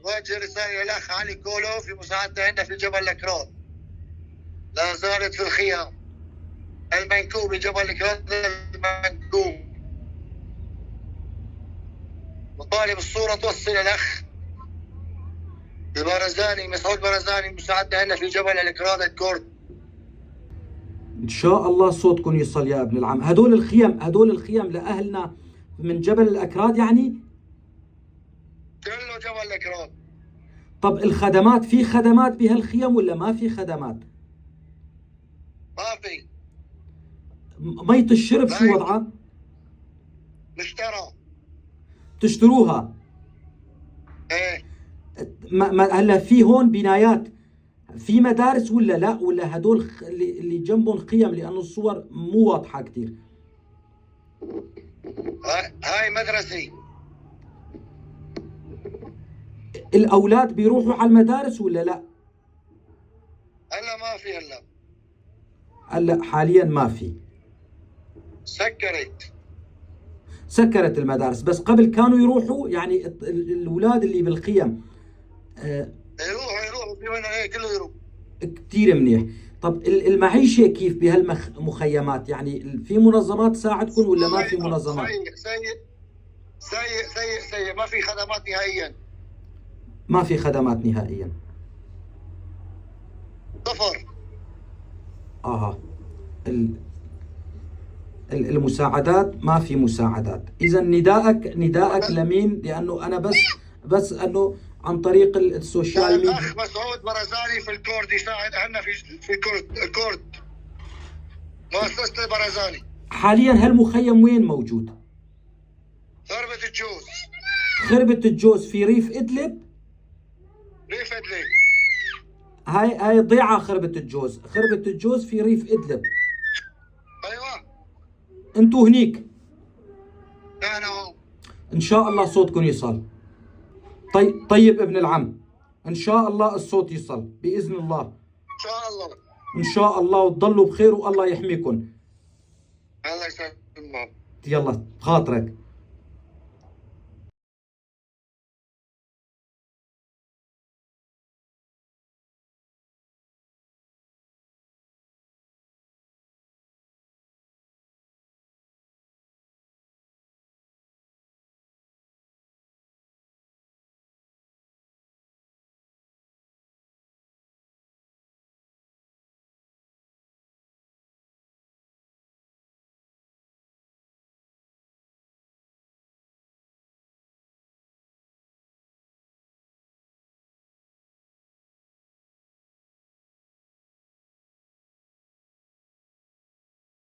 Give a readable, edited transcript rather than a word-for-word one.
وجه رسالة للاخ علي كولو في مساعدته عندنا في جبل الاكراد. لا زالت في الخيام المنكوب، جبل الاكراد المنكوب. مطالب الصورة توصل الاخ البرزاني مسعود برزاني مساعدته عندنا في جبل الاكراد الكرد. ان شاء الله صوتكم يصل يا ابن العم. هدول الخيم، هدول الخيم لاهلنا من جبل الاكراد يعني؟ كله جبل الاكراد. طب الخدمات، في خدمات بهالخيم ولا ما في خدمات؟ ما في. مية الشرب شو وضعها؟ نشترى. تشتروها؟ ايه. ما هلا في هون بنايات، في مدارس ولا لا؟ ولا هدول اللي جنبهم خيم؟ لانه الصور مو واضحة كثير. هاي مدرسه. الاولاد بيروحوا على المدارس ولا لا؟ هلا ما في. هلا هلا حاليا ما في. سكرت المدارس، بس قبل كانوا يروحوا يعني الاولاد اللي بالخيم. يروحوا في منهم، ايه كله يروح. كثير منيح. طب المعيشة كيف بهالمخيمات؟ يعني في منظمات تساعدكم ولا ما في منظمات؟ سيء سيء سيء سيء سيء، ما في خدمات نهائيا. ما في خدمات نهائيا. صفر. اها، المساعدات ما في مساعدات. اذا ندائك لمين؟ لانه انا بس انه عن طريق ال social media. الاخ مسعود برزاني في الكورد يساعد اهلنا في الكورد، مؤسسة البرزاني. حاليا هالمخيم وين موجود؟ خربة الجوز. خربة الجوز في ريف ادلب؟ ريف ادلب. هاي ضيعة خربة الجوز، خربة الجوز في ريف ادلب. ايوه. انتو هنيك؟ انا هون. ان شاء الله صوتكم يصل. طيب ابن العم، ان شاء الله الصوت يصل باذن الله. ان شاء الله. ان شاء الله، وتضلوا بخير والله يحميكم. الله يسلمك. يلا بخاطرك.